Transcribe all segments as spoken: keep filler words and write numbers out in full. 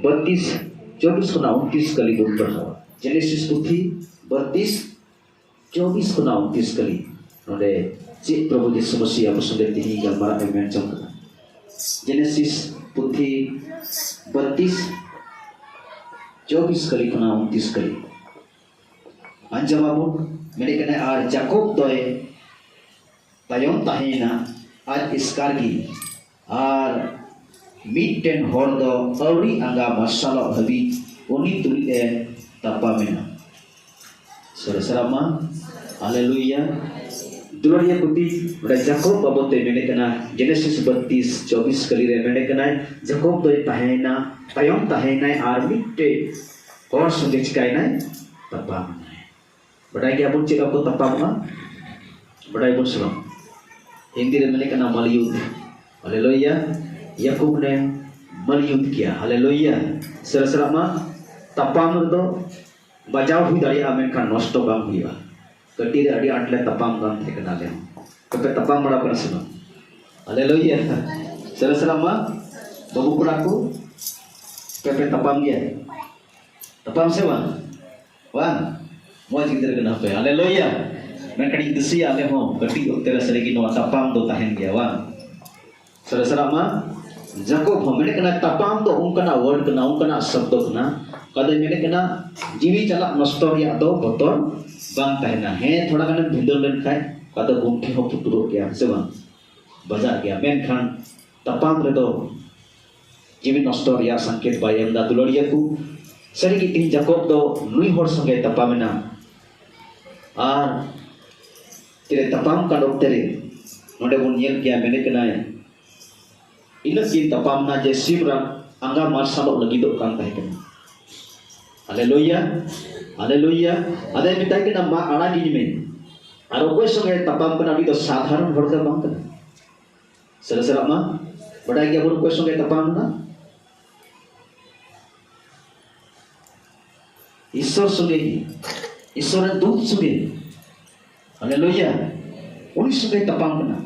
ᱵᱟᱛᱤᱥ ᱪᱚᱵᱵᱤᱥ ᱠᱷᱚᱱᱟᱜ ᱩᱱᱛᱤᱥ ᱠᱟᱹᱞᱤ ᱵᱚᱱ ᱯᱟᱲᱦᱟᱣᱟ᱾ ᱡᱮᱱᱮᱥᱤᱥ ᱯᱩᱛᱷᱤ ᱵᱟᱛᱤᱥ ᱪᱚᱵᱵᱤᱥ ᱠᱷᱚᱱᱟᱜ ᱩᱱᱛᱤᱥ ᱠᱟᱹᱞᱤ᱾ ᱱᱚᱰᱮ ᱪᱮᱫ ᱯᱨᱚᱵᱷᱩ ᱡᱤᱥᱩ ᱢᱟᱹᱥᱤ ᱟᱵᱚ ᱥᱚᱸᱜᱮ ᱛᱮᱦᱮᱧ ᱜᱟᱞᱢᱟᱨᱟᱣ ᱮ ᱢᱮᱱ ᱪᱚᱝ ᱠᱟᱱᱟ? ᱡᱮᱱᱮᱥᱤᱥ ᱯᱩᱛᱷᱤ ᱵᱟᱛᱤᱥ ᱪᱚᱵᱵᱤᱥ ᱠᱟᱹᱞᱤ ᱠᱷᱚᱱᱟᱜ ᱩᱱᱛᱤᱥ ᱠᱟᱹᱞᱤ᱾ ᱟᱸᱡᱚᱢᱟᱵᱚᱱ, ᱢᱮᱱᱮᱫ ᱠᱟᱱᱟᱭ, ᱟᱨ ᱡᱟᱠᱚᱵ ᱫᱚᱭ ᱛᱟᱭᱚᱢ ᱛᱟᱦᱮᱸᱭᱮᱱᱟ ᱟᱡ ᱮᱥᱠᱟᱨ ᱜᱮ, ᱟᱨ ᱢᱤᱫᱴᱮᱱ ᱦᱚᱲ ᱫᱚ ᱟᱹᱣᱨᱤ ᱟᱸᱜᱟ ᱢᱟᱨᱥᱟᱞᱚᱜ ᱦᱟᱹᱵᱤᱡ ᱩᱱᱤ ᱛᱩᱞᱩᱡ ᱮ ᱛᱟᱯᱟᱢᱮᱱᱟ᱾ ᱥᱚᱨᱮᱥᱨᱟ ᱢᱟ, ᱦᱟᱞᱮᱞᱩᱭᱟ᱾ ᱫᱩᱞᱟᱹᱲᱤᱭᱟᱹ ᱠᱚ ᱛᱤᱧ, ᱱᱚᱰᱮ ᱡᱟᱠᱚᱵ ᱵᱟᱵᱚᱛ ᱛᱮ ᱢᱮᱱᱮᱫ ᱠᱟᱱᱟ, ᱡᱮᱱᱮᱥᱤᱥ ᱵᱟᱛᱤᱥ ᱪᱚᱵᱵᱤᱥ ᱠᱟᱹᱞᱤ ᱨᱮ ᱢᱮᱱᱮᱫ ᱠᱟᱱᱟᱭ, ᱡᱟᱠᱚᱵ ᱫᱚᱭ ᱛᱟᱦᱮᱸᱭᱮᱱᱟ, ᱛᱟᱭᱚᱢ ᱛᱟᱦᱮᱸᱭᱮᱱᱟᱭ ᱟᱨ ᱢᱤᱫᱴᱮᱡ ᱦᱚᱲ ᱥᱚᱸᱜᱮ ᱪᱤᱠᱟᱭᱮᱱᱟᱭ? ᱛᱟᱯᱟᱢ ᱮᱱᱟᱭ᱾ ᱵᱟᱰᱟᱭ ᱜᱮᱭᱟᱵᱚᱱ ᱪᱮᱫ ᱠᱚ ᱛᱟᱯᱟᱢᱚᱜᱼᱟ? ᱵᱟᱰᱟᱭ ᱵᱚᱱ ᱥᱮ ᱵᱟᱝ? ᱦᱤᱱᱫᱤ ᱨᱮ ᱢᱮᱱᱮᱫ ᱠᱟᱱᱟ ᱢᱟᱞᱭᱩᱫᱷ᱾ ᱦᱟᱞᱮᱞᱩᱭᱟ᱾ ᱭᱟᱠᱩᱵ ᱱᱮ ᱢᱟᱞᱭᱩᱫᱷ ᱠᱤᱭᱟ᱾ ᱦᱟᱞᱮᱞᱩᱭᱟ᱾ ᱥᱮᱨᱮᱥᱨᱟ ᱢᱟ, ᱛᱟᱯᱟᱢ ᱨᱮᱫᱚ ᱵᱟᱡᱟᱣ ᱦᱩᱭ ᱫᱟᱲᱮᱭᱟᱜᱼᱟ, ᱢᱮᱱᱠᱷᱟᱱ ᱱᱚᱥᱴᱚ ᱵᱟᱝ ᱦᱩᱭᱩᱜᱼᱟ᱾ ᱠᱟᱹᱴᱤᱡ ᱨᱮ ᱟᱹᱰᱤ ᱟᱸᱴ ᱞᱮ ᱛᱟᱯᱟᱢ ᱠᱟᱱ ᱛᱟᱦᱮᱸ ᱠᱟᱱᱟ ᱟᱞᱮ ᱦᱚᱸ᱾ ᱟᱯᱮ ᱛᱟᱯᱟᱢ ᱵᱟᱲᱟ ᱠᱟᱱᱟ ᱥᱮ ᱵᱟᱝ? ᱦᱟᱞᱮᱞᱩᱭᱟ᱾ ᱥᱮᱨᱮᱥᱨᱟ ᱢᱟ, ᱵᱟᱹᱵᱩ ᱠᱚᱲᱟ ᱠᱚ, ᱟᱯᱮ ᱯᱮ ᱛᱟᱯᱟᱢ ᱜᱮᱭᱟ? ᱛᱟᱯᱟᱢ ᱥᱮ ᱵᱟᱝ? ᱵᱟᱝ? ᱢᱚᱡᱽ ᱜᱤᱫᱽᱨᱟᱹ ᱠᱟᱱᱟ ᱯᱮ, ᱦᱟᱞᱮᱞᱩᱭᱟ᱾ ᱢᱮᱱᱠᱷᱟᱱ ᱤᱧ ᱫᱤᱥᱟᱹᱭᱟ, ᱟᱞᱮ ᱦᱚᱸ ᱠᱟᱹᱴᱤᱡ ᱚᱠᱛᱮ ᱨᱮ ᱥᱟᱹᱨᱤᱜᱮ ᱱᱚᱣᱟ ᱛᱟᱯᱟᱢ ᱫᱚ ᱛᱟᱦᱮᱱ ᱜᱮᱭᱟ, ᱵᱟᱝ? ᱥᱟᱹᱨᱤ ᱥᱟᱹᱨᱟᱜ ᱢᱟ, ᱡᱟᱠᱚᱵ ᱦᱚᱸ ᱢᱮᱱᱮᱫ ᱠᱟᱱᱟ, ᱛᱟᱯᱟᱢ ᱫᱚ ᱚᱱᱠᱟᱱᱟᱜ word ᱠᱟᱱᱟ, ᱚᱱᱠᱟᱱᱟᱜ ᱥᱚᱵᱫᱚ ᱠᱟᱱᱟ, ᱚᱠᱟ ᱫᱚᱭ ᱢᱮᱱᱮᱫ ᱠᱟᱱᱟ, ᱡᱤᱣᱤ ᱪᱟᱞᱟᱜ ᱱᱚᱥᱴᱚ ᱨᱮᱭᱟᱜ ᱫᱚ ᱵᱚᱛᱚᱨ ᱵᱟᱝ ᱛᱟᱦᱮᱱᱟ᱾ ᱦᱮᱸ, ᱛᱷᱚᱲᱟ ᱜᱟᱱᱮᱢ ᱵᱷᱤᱸᱫᱟᱹᱲ ᱞᱮᱱᱠᱷᱟᱱ ᱚᱠᱟ ᱫᱚ ᱜᱩᱱᱴᱷᱤ ᱦᱚᱸ ᱯᱩᱴᱩᱨᱚᱜ ᱜᱮᱭᱟ, ᱦᱮᱸ ᱥᱮ ᱵᱟᱝ? ᱵᱟᱡᱟᱜ ᱜᱮᱭᱟ, ᱢᱮᱱᱠᱷᱟᱱ ᱛᱟᱯᱟᱢ ᱨᱮᱫᱚ ᱡᱤᱣᱤ ᱱᱚᱥᱴᱚ ᱨᱮᱭᱟᱜ ᱥᱚᱝᱠᱮᱛ ᱵᱟᱭ ᱮᱢ ᱮᱫᱟ᱾ ᱫᱩᱞᱟᱹᱲᱤᱭᱟᱹ ᱠᱚ, ᱥᱟᱹᱨᱤᱜᱮ ᱛᱮᱦᱮᱧ ᱡᱟᱠᱚᱵ ᱫᱚ ᱱᱩᱭ ᱦᱚᱲ ᱥᱚᱸᱜᱮ ᱛᱟᱯᱟᱢ ᱮᱱᱟ᱾ ᱟᱨ ᱛᱤᱨᱮ ᱛᱟᱯᱟᱢ ᱠᱟᱱ ᱚᱠᱛᱮ ᱨᱮ ᱱᱚᱰᱮ ᱵᱚᱱ ᱧᱮᱞ ᱠᱮᱭᱟ, ᱢᱮᱱᱮᱫ ᱠᱟᱱᱟᱭ, ᱤᱱᱟᱹᱜ ᱠᱤᱱ ᱛᱟᱯᱟᱢ ᱮᱱᱟ ᱡᱮ ᱥᱤᱢ ᱨᱟᱜ ᱟᱸᱜᱟ ᱢᱟᱨᱥᱟᱞᱚᱜ ᱞᱟᱹᱜᱤᱫᱚᱜ ᱠᱟᱱ ᱛᱟᱦᱮᱸ ᱠᱟᱱᱟ᱾ ᱦᱟᱞᱮᱞᱩᱭᱟ, ᱦᱟᱞᱮᱞᱩᱭᱟ᱾ ᱟᱫᱚᱭ ᱢᱮᱛᱟᱭ ᱠᱟᱱᱟ, ᱢᱟ ᱟᱲᱟᱜᱤᱧ ᱢᱮ᱾ ᱟᱨ ᱚᱠᱚᱭ ᱥᱚᱸᱜᱮ ᱛᱟᱯᱟᱢ ᱠᱟᱱᱟ? ᱩᱱᱤ ᱫᱚ ᱥᱟᱫᱷᱟᱨᱚᱱ ᱦᱚᱲ ᱫᱚ ᱵᱟᱝ ᱠᱟᱱᱟ᱾ ᱥᱟᱹᱨᱤ ᱥᱟᱹᱨᱟᱜ ᱢᱟ, ᱵᱟᱰᱟᱭ ᱜᱮᱭᱟ ᱵᱚᱱ ᱚᱠᱚᱭ ᱥᱚᱸᱜᱮ ᱛᱟᱯᱟᱢ ᱮᱱᱟ? ᱤᱥᱥᱚᱨ ᱥᱚᱸᱜᱮ ᱜᱮ, ᱤᱥᱥᱚᱨ ᱨᱮᱱ ᱫᱩᱛ ᱥᱚᱸᱜᱮ᱾ ᱦᱟᱞᱮᱞᱩᱭᱟ᱾ ᱩᱱᱤ ᱥᱚᱸᱜᱮ ᱛᱟᱯᱟᱢ ᱠᱟᱱᱟ᱾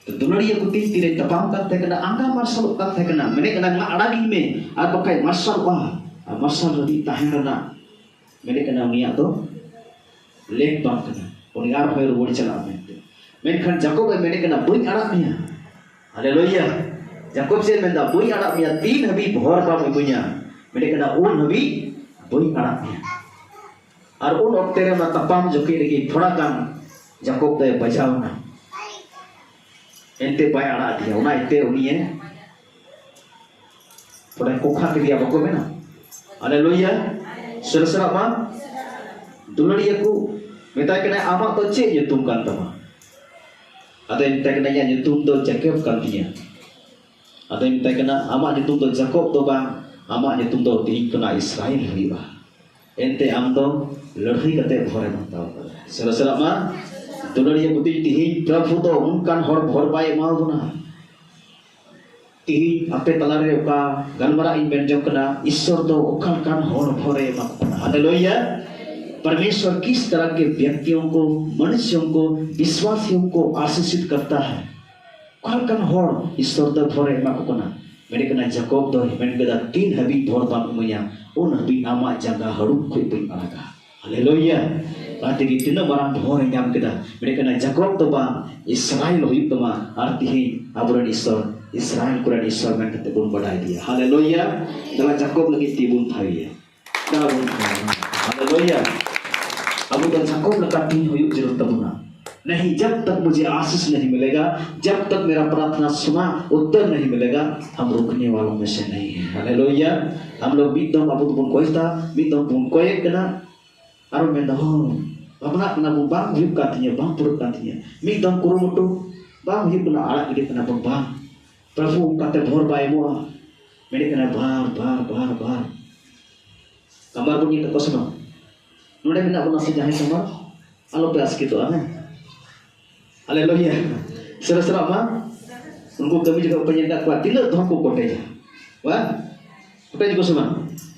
ᱫᱩᱞᱟᱹᱲᱤᱭᱟᱹ ᱠᱚ ᱛᱤᱱ ᱛᱤᱨᱮ ᱛᱟᱯᱟᱢ ᱠᱟᱱ ᱛᱟᱦᱮᱸ ᱠᱟᱱᱟ, ᱟᱸᱜᱟ ᱢᱟᱨᱥᱟᱞᱚᱜ ᱠᱟᱱ ᱛᱟᱦᱮᱸ ᱠᱟᱱᱟ, ᱢᱮᱱᱮᱫ ᱠᱟᱱᱟ, "ᱢᱟ ᱟᱲᱟᱜᱤᱧ ᱢᱮ, ᱟᱨ ᱵᱟᱠᱷᱟᱡ ᱢᱟᱨᱥᱟᱞᱚᱜᱼᱟ, ᱟᱨ ᱢᱟᱨᱥᱟᱞ ᱨᱮ ᱛᱟᱦᱮᱸ ᱨᱮᱱᱟᱜ", ᱢᱮᱱᱮᱫ ᱠᱟᱱᱟ, "ᱩᱱᱤᱭᱟᱜ ᱫᱚ ᱞᱮᱠ ᱵᱟᱝ ᱠᱟᱱᱟ, ᱩᱱᱤ ᱟᱨᱦᱚᱸᱭ ᱨᱩᱣᱟᱹᱲ ᱪᱟᱞᱟᱜᱼᱟ" ᱢᱮᱱᱛᱮ᱾ ᱢᱮᱱᱠᱷᱟᱱ ᱡᱟᱠᱚᱵ ᱮ ᱢᱮᱱᱮᱫ ᱠᱟᱱᱟ, "ᱵᱟᱹᱧ ᱟᱲᱟᱜ ᱢᱮᱭᱟ᱾ ᱦᱟᱞᱮᱞᱩᱭᱟ!" ᱡᱟᱠᱚᱵ ᱪᱮᱫ ᱮ ᱢᱮᱱᱫᱟ? "ᱵᱟᱹᱧ ᱟᱲᱟᱜ ᱢᱮᱭᱟ, ᱛᱤᱱ ᱦᱟᱹᱵᱤᱡ ᱵᱷᱚᱨ ᱵᱟᱢ ᱤᱢᱟᱹᱧᱟ", ᱢᱮᱱᱮᱫ ᱠᱟᱱᱟ, "ᱩᱱ ᱦᱟᱹᱵᱤᱡ ᱵᱟᱹᱧ ᱟᱲᱟᱜ ᱢᱮᱭᱟ᱾" ᱟᱨ ᱩᱱ ᱚᱠᱛᱮ ᱨᱮ ᱚᱱᱟ ᱛᱟᱯᱟᱢ ᱡᱚᱠᱷᱮᱡ ᱨᱮᱜᱮ ᱛᱷᱚᱲᱟ ᱜᱟᱱ ᱡᱟᱠᱚᱵ ᱫᱚᱭ ᱵᱟᱡᱟᱣ ᱮᱱᱟ᱾ ᱮᱱᱛᱮ ᱵᱟᱭ ᱟᱲᱟᱜ ᱟᱫᱮᱭᱟ, ᱚᱱᱟ ᱤᱭᱟᱹᱛᱮ ᱩᱱᱤᱭᱮ ᱛᱷᱚᱲᱟᱭ ᱠᱚᱠᱷᱟ ᱠᱮᱫᱮᱭᱟ, ᱵᱟᱠᱚ ᱢᱮᱱᱟ? ᱦᱟᱞᱮᱞᱩᱭᱟ! ᱥᱚᱨᱮᱥᱟᱜ ᱢᱟ ᱫᱩᱞᱟᱹᱲᱤᱭᱟᱹ ᱠᱚ ᱢᱮᱛᱟᱭ ᱠᱟᱱᱟ, "ᱟᱢᱟᱜ ᱫᱚ ᱪᱮᱫ ᱧᱩᱛᱩᱢ ᱠᱟᱱ ᱛᱟᱢᱟ?" ᱟᱫᱚᱭ ᱢᱮᱛᱟᱭ ᱠᱟᱱᱟ, "ᱤᱧᱟᱹᱜ ᱧᱩᱛᱩᱢ ᱫᱚ ᱡᱟᱠᱚᱵ ᱠᱟᱱ ᱛᱤᱧᱟ᱾" ᱟᱫᱚᱭ ᱢᱮᱛᱟᱭ ᱠᱟᱱᱟ, "ᱟᱢᱟᱜ ᱧᱩᱛᱩᱢ ᱫᱚ ᱡᱟᱠᱚᱵ ᱫᱚ ᱵᱟᱝ, ᱟᱢᱟᱜ ᱧᱩᱛᱩᱢ ᱫᱚ ᱛᱮᱦᱮᱧ ᱠᱷᱚᱱᱟᱜ ᱤᱥᱨᱟᱭᱮᱞ ᱦᱩᱭᱩᱜᱼᱟ᱾ ᱮᱱᱛᱮ ᱟᱢ ᱫᱚ ᱞᱟᱹᱲᱦᱟᱹᱭ ᱠᱟᱛᱮ ᱵᱷᱚᱨᱮᱢ ᱦᱟᱛᱟᱣ ᱠᱟᱫᱟ᱾" ᱥᱟᱹᱨᱤ ᱥᱟᱹᱨᱤ ᱢᱟ ᱫᱩᱞᱟᱹᱲᱤᱭᱟᱹ ᱠᱚ, ᱛᱮᱦᱮᱧ ᱯᱨᱚᱵᱷᱩ ᱫᱚ ᱚᱱᱠᱟᱱ ᱦᱚᱲ ᱵᱷᱚᱨ ᱵᱟᱭ ᱮᱢᱟ ᱵᱚᱱᱟ᱾ ᱛᱮᱦᱮᱧ ᱟᱯᱮ ᱛᱟᱞᱟᱨᱮ ᱚᱠᱟ ᱜᱟᱞᱢᱟᱨᱟᱣ ᱤᱧ ᱢᱮᱱ ᱡᱚᱝ ᱠᱟᱱᱟ, ᱤᱥᱥᱚᱨ ᱫᱚ ᱚᱠᱟ ᱞᱮᱠᱟᱱ ᱦᱚᱲ ᱵᱷᱚᱨᱮ ᱮᱢᱟ ᱠᱚ ᱠᱟᱱᱟ᱾ ᱦᱟᱞᱮᱞᱩᱭᱟ! परमेश्वर किस तरह के व्यक्तियों को, मनुष्यों को, विश्वासियों को आशीषित करता है। ᱚᱠᱟ ᱞᱮᱠᱟᱱ ᱦᱚᱲ ᱤᱥᱥᱚᱨ ᱫᱚ ᱵᱷᱚᱨᱮ ᱮᱢᱟ ᱠᱚ ᱠᱟᱱᱟ? ᱢᱮᱱᱮᱫ ᱠᱟᱱᱟ, ᱡᱟᱠᱚᱵ ᱫᱚᱭ ᱢᱮᱱ ᱠᱮᱫᱟ, "ᱛᱤᱱ ᱦᱟᱹᱵᱤᱡ ᱵᱷᱚᱨ ᱵᱟᱢ ᱤᱢᱟᱹᱧᱟ, ᱩᱱ ᱦᱟᱹᱵᱤᱡ ᱟᱢᱟᱜ ᱡᱟᱸᱜᱟ ᱦᱟᱹᱲᱩᱵ ᱠᱷᱚᱡ ᱵᱟᱹᱧ ᱟᱲᱟᱜᱟ᱾" ᱦᱟᱞᱮᱞᱩᱭᱟ! ᱚᱱᱟ ᱛᱮᱜᱮ ᱛᱤᱱᱟᱹᱜ ᱢᱟᱨᱟᱝ ᱵᱷᱚᱨᱮ ᱧᱟᱢ ᱠᱮᱫᱟ᱾ ᱢᱮᱱᱮᱫ ᱠᱟᱱᱟ, ᱡᱟᱠᱚᱵ ᱫᱚ ᱵᱟᱝ, ᱤᱥᱨᱟᱭᱮᱞ ᱦᱩᱭᱩᱜ ᱛᱟᱢᱟ᱾ ᱟᱨ ᱛᱤᱦᱤᱧ ᱟᱵᱚᱨᱮᱱ ᱤᱥᱥᱚᱨ, ᱤᱥᱨᱟᱭᱮᱞ ᱠᱚᱨᱮᱱ ᱤᱥᱥᱚᱨ ᱢᱮᱱ ᱠᱟᱛᱮ ᱵᱚᱱ ᱵᱟᱰᱟᱭ ᱫᱮᱭᱟ᱾ ᱦᱟᱞᱮᱞᱩᱭᱟ! ᱫᱮᱞᱟ ᱡᱟᱠᱚᱵ ᱞᱟᱹᱜᱤᱫ ᱛᱤ ᱵᱚᱱ ᱛᱷᱟᱭᱚᱭᱟ᱾ ᱫᱮᱞᱟ ᱵᱚᱱ ᱛᱷᱟᱭᱚᱭᱟ᱾ ᱦᱟᱞᱮᱞᱩᱭᱟ! ᱟᱵᱚ ᱫᱚ ᱡᱟᱠᱚᱵ ᱞᱮᱠᱟ ᱛᱤᱦᱤᱧ ᱦᱩᱭᱩᱜ ᱡᱟᱹᱨᱩᱲ ᱛᱟᱵᱚᱱᱟ᱾ नहीं, जब तक मुझे आशीष नहीं मिलेगा, जब तक मेरा प्रार्थना सुना, उत्तर नहीं मिलेगा, हम रुकने वालों में से नहीं है। हालेलुया। हम लोग ᱢᱤᱫ ᱫᱚᱢ ᱟᱵᱚ ᱫᱚᱵᱚᱱ ᱠᱚᱭᱮᱫᱟ, ᱢᱤᱫ ᱫᱚᱢ ᱵᱚᱱ ᱠᱚᱭᱮᱫ ᱠᱟᱱᱟ, ᱟᱨᱚ ᱢᱮᱱᱫᱟ, "ᱦᱚᱸ, ᱵᱷᱟᱵᱽᱱᱟᱜ ᱠᱟᱱᱟ ᱵᱚᱱ, ᱵᱟᱝ ᱦᱩᱭᱩᱜ ᱠᱟᱱ ᱛᱤᱧᱟᱹ, ᱵᱟᱝ ᱯᱩᱨᱟᱹᱜ ᱠᱟᱱ ᱛᱤᱧᱟᱹ᱾" ᱢᱤᱫ ᱫᱚᱢ ᱠᱩᱨᱩᱢᱩᱴᱩ, ᱵᱟᱝ ᱦᱩᱭᱩᱜ ᱠᱟᱱᱟ, ᱟᱲᱟᱜ ᱜᱤᱰᱤ ᱠᱟᱱᱟ ᱵᱚᱱ, ᱵᱟᱝ᱾ ᱯᱨᱚᱵᱷᱩ ᱚᱱᱠᱟᱛᱮ ᱵᱷᱚᱨ ᱵᱟᱭ ᱮᱢᱚᱜᱼᱟ᱾ ᱢᱮᱱᱮᱫ ᱠᱟᱱᱟ, ᱵᱟᱨ, ᱵᱟᱨ, ᱵᱟᱨ, ᱵᱟᱨ᱾ ᱠᱟᱢᱟᱨ ᱵᱚᱱ ᱧᱮᱞ ᱠᱟᱜ ᱠᱚᱣᱟ ᱥᱮ ᱵᱟᱝ? ᱱᱚᱰᱮ ᱢᱮᱱᱟᱜ ᱵᱚᱱᱟ ᱥᱮ ᱡᱟᱦᱟᱸᱭ ᱠᱟᱢᱟᱨ? ᱟᱞᱚᱯᱮ ᱟᱥᱠᱮᱛᱚᱜᱼᱟ, ᱦᱮᱸ? ᱦᱟᱞᱮᱞᱩᱭᱟ᱾ ᱥᱮᱨᱮ ᱥᱮᱨᱟᱜ ᱢᱟ᱾ ᱩᱱᱠᱩ ᱠᱟᱹᱢᱤ ᱡᱚᱠᱷᱚᱱ ᱯᱮ ᱧᱮᱞ ᱠᱟᱜ ᱠᱚᱣᱟ, ᱛᱤᱱᱟᱹᱜ ᱫᱷᱚᱢ ᱠᱚ ᱠᱚᱴᱮᱡᱟ᱾ ᱵᱟᱝ? ᱠᱚᱴᱮᱡ ᱠᱚ ᱥᱮ ᱵᱟᱝ?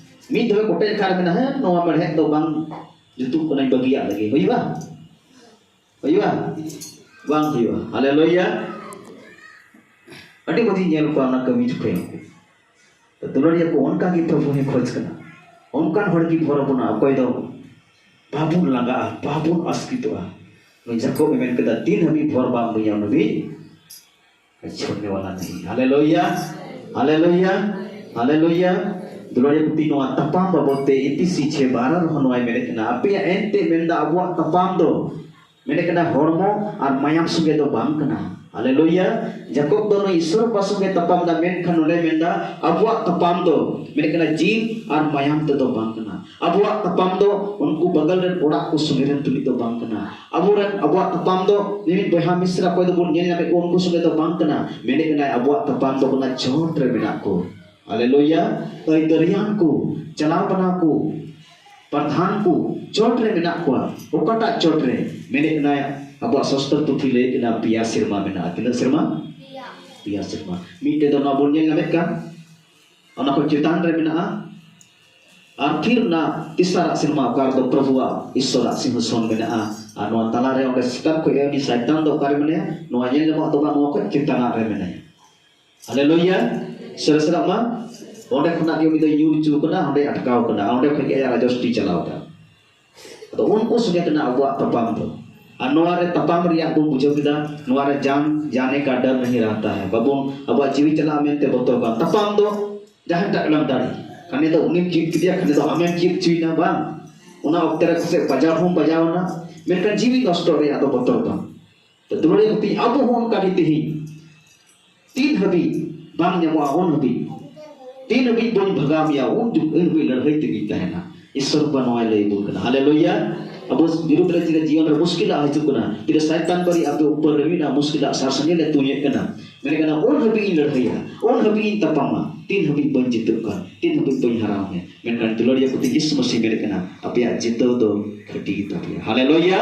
ᱢᱤᱫ ᱫᱷᱟᱣ ᱠᱚᱴᱮᱡ ᱠᱷᱟᱱ ᱢᱮᱱᱟ, "ᱦᱮᱸ, ᱱᱚᱣᱟ ᱢᱮᱲᱦᱮᱫ ᱫᱚ ᱵᱟᱝ ᱡᱩᱛᱩᱜ ᱠᱟᱱᱟᱧ, ᱵᱟᱹᱜᱤᱭᱟᱜ ᱞᱟᱹᱜᱤᱫ᱾" ᱦᱩᱭᱩᱜᱼᱟ? ᱦᱩᱭᱩᱜᱼᱟ? ᱵᱟᱝ ᱦᱩᱭᱩᱜᱼᱟ᱾ ᱦᱟᱞᱮᱞᱩᱭᱟ᱾ ᱟᱹᱰᱤ ᱢᱚᱡᱽ ᱤᱧ ᱧᱮᱞ ᱠᱚᱣᱟ ᱚᱱᱟ ᱠᱟᱹᱢᱤ ᱡᱚᱠᱷᱮᱡ᱾ ᱛᱚ ᱫᱩᱞᱟᱹᱲᱤᱭᱟᱹ ᱠᱚ, ᱚᱱᱠᱟ ᱜᱮ ᱯᱨᱚᱵᱷᱩ ᱦᱚᱸᱭ ᱠᱷᱚᱡᱽ ᱠᱟᱱᱟ᱾ ᱚᱱᱠᱟᱱ ᱦᱚᱲ ᱜᱮ ᱵᱷᱚᱨ ᱟᱵᱚᱱᱟ, ᱚᱠᱚᱭ ᱫᱚ ᱵᱟᱵᱚᱱ ᱞᱟᱸᱜᱟᱜᱼᱟ, ᱵᱟᱵᱚᱱ ᱟᱥᱠᱤᱛᱚᱜᱼᱟ᱾ ᱱᱩᱭ ᱡᱟᱠᱚᱵ ᱮ ᱢᱮᱱ ᱠᱮᱫᱟ, ᱫᱤᱱ ᱦᱟᱹᱵᱤᱡ ᱵᱷᱚᱨ ᱵᱟᱢ ᱤᱢᱟᱹᱧᱟ, ᱩᱱ ᱦᱟᱹᱵᱤᱡ ᱪᱷᱳᱲᱱᱮ ᱣᱟᱞᱟ ᱱᱟᱦᱤ᱾ ᱦᱟᱞᱮᱞᱩᱭᱟ, ᱦᱟᱞᱮᱞᱩᱭᱟ, ᱦᱟᱞᱮᱞᱩᱭᱟ᱾ ᱫᱩᱞᱟᱹᱲᱤᱭᱟᱹ ᱠᱚ, ᱛᱤᱦᱤᱧ ᱱᱚᱣᱟ ᱛᱟᱯᱟᱢ ᱵᱟᱵᱚᱫ ᱛᱮ ᱤᱯᱤᱥᱤ ᱪᱷᱮ ᱵᱟᱨᱚ ᱨᱮᱦᱚᱸ ᱱᱚᱣᱟᱭ ᱢᱮᱱᱮᱫ ᱠᱟᱱᱟ, ᱟᱯᱮᱭᱟᱜ ᱮᱱᱛᱮ ᱢᱮᱱᱫᱟ ᱟᱵᱚᱣᱟᱜ ᱛᱟᱯᱟᱢ ᱫᱚ, ᱢᱮᱱᱮᱫ ᱠᱟᱱᱟ, ᱦᱚᱲᱢᱚ ᱟᱨ ᱢᱟᱭᱟᱢ ᱥᱚᱸᱜᱮ ᱫᱚ ᱵᱟᱝ ᱠᱟᱱᱟ᱾ ᱦᱟᱞᱮᱞᱩᱭᱟ᱾ ᱡᱟᱠᱚᱵ ᱫᱚ ᱱᱩᱭ ᱤᱥᱚᱨ ᱵᱟᱵᱟ ᱥᱚᱸᱜᱮ ᱛᱟᱯᱟᱢ ᱫᱟ, ᱢᱮᱱᱠᱷᱟᱱ ᱱᱚᱰᱮ ᱢᱮᱱᱫᱟ, ᱟᱵᱚᱣᱟᱜ ᱛᱟᱯᱟᱢ ᱫᱚ, ᱢᱮᱱᱮᱫ ᱠᱟᱱᱟ, ᱡᱤᱣᱤ ᱟᱨ ᱢᱟᱭᱟᱢ ᱛᱮᱫᱚ ᱵᱟᱝ ᱠᱟᱱᱟ᱾ ᱟᱵᱚᱣᱟᱜ ᱛᱟᱯᱟᱢ ᱫᱚ ᱩᱱᱠᱩ ᱵᱟᱜᱟᱞ ᱨᱮᱱ ᱚᱲᱟᱜ ᱠᱚ ᱥᱚᱸᱜᱮ ᱨᱮᱱ ᱛᱩᱞᱩᱡ ᱫᱚ ᱵᱟᱝ ᱠᱟᱱᱟ᱾ ᱟᱵᱚᱨᱮᱱ, ᱟᱵᱚᱣᱟᱜ ᱛᱟᱯᱟᱢ ᱫᱚ ᱢᱤᱢᱤᱫ ᱵᱚᱭᱦᱟ ᱢᱤᱥᱨᱟ ᱚᱠᱚᱭ ᱫᱚᱵᱚᱱ ᱧᱮᱞ ᱧᱟᱢᱮᱫ ᱠᱚ, ᱩᱱᱠᱩ ᱥᱚᱸᱜᱮ ᱫᱚ ᱵᱟᱝ ᱠᱟᱱᱟ᱾ ᱢᱮᱱᱮᱫ ᱠᱟᱱᱟᱭ, ᱟᱵᱚᱣᱟᱜ ᱛᱟᱯᱟᱢ ᱫᱚ ᱠᱟᱱᱟ ᱪᱚᱴ ᱨᱮ ᱢᱮᱱᱟᱜ ᱠᱚ᱾ ᱦᱟᱞᱮᱞᱩᱭᱟ᱾ ᱟᱹᱭᱫᱟᱹᱨᱤᱭᱟᱱ ᱠᱚ, ᱪᱟᱞᱟᱣ ᱠᱟᱱᱟ ᱠᱚ, ᱯᱨᱚᱫᱷᱟᱱ ᱠᱚ ᱪᱚᱴ ᱨᱮ ᱢᱮᱱᱟᱜ ᱠᱚᱣᱟ᱾ ᱚᱠᱟᱴᱟᱜ ᱪᱚᱴ ᱨᱮ? ᱢᱮᱱᱮᱫ ᱠᱟᱱᱟᱭ, ᱟᱵᱚᱣᱟᱜ ᱥᱟᱥᱛᱨᱚ ᱯᱩᱛᱷᱤ ᱞᱟᱹᱭ ᱠᱟᱱᱟ, ᱯᱮᱭᱟ ᱥᱮᱨᱢᱟ ᱢᱮᱱᱟᱜᱼᱟ᱾ ᱛᱤᱱᱟᱹᱜ ᱥᱮᱨᱢᱟ? ᱯᱮᱭᱟ ᱥᱮᱨᱢᱟ᱾ ᱢᱤᱫᱴᱮᱡ ᱫᱚ ᱱᱚᱣᱟ ᱵᱚᱱ ᱧᱮᱞ ᱧᱟᱢᱮᱫ ᱠᱟᱱ, ᱚᱱᱟ ᱠᱷᱚᱱ ᱪᱮᱛᱟᱱ ᱨᱮ ᱢᱮᱱᱟᱜᱼᱟ᱾ ᱟᱨ ᱯᱷᱤᱨ ᱚᱱᱟ ᱛᱮᱥᱟᱨᱟᱜ ᱥᱮᱨᱢᱟ, ᱚᱠᱟ ᱨᱮᱫᱚ ᱯᱨᱚᱵᱷᱩᱣᱟᱜ, ᱤᱥᱚᱨᱟᱜ ᱥᱤᱝᱦᱟᱥᱚᱱ ᱢᱮᱱᱟᱜᱼᱟ᱾ ᱟᱨ ᱱᱚᱣᱟ ᱛᱟᱞᱟᱨᱮ ᱚᱸᱰᱮ ᱥᱮᱛᱟᱜ ᱠᱷᱚᱱ ᱮ ᱩᱱᱤ ᱥᱟᱭᱛᱟᱱ ᱫᱚ ᱚᱠᱟᱨᱮ ᱢᱮᱱᱟᱭᱟ? ᱱᱚᱣᱟ ᱧᱮᱞ ᱧᱟᱢᱚᱜ ᱫᱚ ᱵᱟᱝ, ᱱᱚᱣᱟ ᱠᱷᱚᱱ ᱪᱮᱛᱟᱱᱟᱜ ᱨᱮ ᱢᱮᱱᱟᱭᱟ᱾ ᱦᱟᱞᱮᱞᱩᱭᱟ᱾ ᱥᱚᱨᱮᱥᱟᱜ ᱢᱟ, ᱚᱸᱰᱮ ᱠᱷᱚᱱᱟᱜ ᱜᱮ ᱩᱱᱤ ᱫᱚᱭ ᱧᱩᱨ ᱦᱚᱪᱚ ᱠᱟᱱᱟ, ᱚᱸᱰᱮ ᱟᱴᱠᱟᱣ ᱠᱟᱱᱟ, ᱚᱸᱰᱮ ᱠᱷᱚᱱ ᱜᱮ ᱟᱭᱟᱜ ᱨᱟᱡᱚᱥᱴᱤ ᱪᱟᱞᱟᱣ ᱠᱟᱱᱟ᱾ ᱟᱫᱚ ᱩᱱᱠᱩ ᱥᱚᱸᱜᱮ ᱠᱟᱱᱟ ᱟᱵᱚᱣᱟᱜ ᱛᱟᱯᱟᱢ ᱫᱚ᱾ ᱟᱨ ᱱᱚᱣᱟ ᱨᱮ ᱛᱟᱯᱟᱢ ᱨᱮᱭᱟᱜ ᱵᱚᱱ ᱵᱩᱡᱷᱟᱹᱣ ᱠᱮᱫᱟ, ᱱᱚᱣᱟ ᱨᱮ ᱡᱟᱱ, ᱡᱟᱱᱮ ᱠᱟ ᱰᱟᱨ ᱱᱟᱦᱤ ᱨᱟᱦᱛᱟ ᱦᱟᱭ᱾ ᱵᱟᱵᱚᱱ, ᱟᱵᱚᱣᱟᱜ ᱡᱤᱣᱤ ᱪᱟᱞᱟᱜᱼᱟ ᱢᱮᱱᱛᱮ ᱵᱚᱛᱚᱨ ᱵᱟᱝ᱾ ᱛᱟᱯᱟᱢ ᱫᱚ ᱡᱟᱦᱟᱸᱭ ᱴᱟᱜ ᱠᱟᱱᱟᱢ ᱫᱟᱲᱮ, ᱠᱷᱟᱱᱮ ᱫᱚ ᱩᱱᱤᱢ ᱪᱮᱫ ᱠᱮᱫᱮᱭᱟ, ᱠᱷᱟᱱᱮ ᱫᱚ ᱟᱢᱮᱢ ᱪᱮᱫ ᱦᱚᱪᱚᱭᱮᱱᱟ, ᱵᱟᱝ? ᱚᱱᱟ ᱚᱠᱛᱮ ᱨᱮ ᱯᱟᱥᱮᱡ ᱵᱟᱡᱟᱣ ᱦᱚᱸᱢ ᱵᱟᱡᱟᱣ ᱮᱱᱟ, ᱢᱮᱱᱠᱷᱟᱱ ᱡᱤᱣᱤ ᱱᱚᱥᱴᱚ ᱨᱮᱭᱟᱜ ᱫᱚ ᱵᱚᱛᱚᱨ ᱵᱟᱝ᱾ ᱛᱚ ᱫᱩᱞᱟᱹᱲᱤᱭᱟᱹ ᱠᱚ, ᱛᱮᱦᱮᱧ ᱟᱵᱚ ᱦᱚᱸ ᱚᱱᱠᱟ ᱜᱮ, ᱛᱮᱦᱮᱧ ᱛᱤᱱ ᱦᱟᱹᱵᱤᱡ ᱵᱟᱝ ᱧᱟᱢᱚᱜᱼᱟ, ᱩᱱ ᱦᱟᱹᱵᱤᱡ, ᱛᱤᱱ ᱦᱟᱹᱵᱤᱡ ᱵᱟᱹᱧ ᱵᱷᱟᱜᱟᱣ ᱢᱮᱭᱟ, ᱩᱱ ᱡᱩ-, ᱩᱱ ᱦᱟᱹᱵᱤᱡ ᱞᱟᱹᱲᱦᱟᱹᱭ ᱛᱮᱜᱮᱧ ᱛᱟᱦᱮᱱᱟ᱾ ᱤᱥᱚᱨ ᱵᱟᱵᱟ ᱱᱚᱣᱟᱭ ᱞᱟᱹᱭ ᱟᱵᱚᱱ ᱠᱟᱱᱟ᱾ ᱦᱟᱞᱮᱞᱩᱭᱟ᱾ ᱟᱵᱚ ᱵᱤᱨᱩᱫᱷ ᱨᱮ ᱡᱩᱫᱤ ᱡᱤᱭᱚᱱ ᱨᱮ ᱢᱩᱥᱠᱤᱞᱟᱜ ᱦᱤᱡᱩᱜ ᱠᱟᱱᱟ, ᱡᱩᱫᱤ ᱥᱟᱭᱛᱟᱱ ᱵᱟᱹᱲᱤᱡ ᱟᱵᱚ ᱩᱯᱚᱨ ᱨᱮ ᱢᱮᱱᱟᱜᱼᱟ, ᱢᱩᱥᱠᱤᱞᱟᱜ ᱥᱟᱨ ᱥᱟᱺᱜᱤᱧ ᱞᱮ ᱛᱩᱧᱮᱫ ᱠᱟᱱᱟ, ᱢᱮᱱᱮᱫ ᱠᱟᱱᱟ, ᱩᱱ ᱦᱟᱹᱵᱤᱡ ᱤᱧ ᱞᱟᱹᱲᱦᱟᱹᱭᱟ, ᱩᱱ ᱦᱟᱹᱵᱤᱡ ᱤᱧ ᱛᱟᱯᱟᱢᱟ, ᱛᱤᱱ ᱦᱟᱹᱵᱤᱡ ᱵᱟᱹᱧ ᱡᱤᱛᱟᱹᱜ ᱠᱟᱱ, ᱛᱤᱱ ᱦᱟᱹᱵᱤᱡ ᱵᱟᱹᱧ ᱦᱟᱨᱟᱣ ᱢᱮ᱾ ᱢᱮᱱᱠᱷᱟᱱ ᱫᱩᱞᱟᱹᱲᱤᱭᱟᱹ ᱠᱚ, ᱛᱮᱦᱮᱧ ᱡᱤᱥᱩ ᱢᱟᱹᱥᱤ ᱢᱮᱱᱮᱫ ᱠᱟᱱᱟ, ᱟᱯᱮᱭᱟᱜ ᱡᱤᱛᱟᱹᱣ ᱫᱚ ᱠᱷᱟᱹᱴᱤ ᱜᱮᱛᱟ ᱯᱮᱭᱟ᱾ ᱦᱟᱞᱮᱞᱩᱭᱟ᱾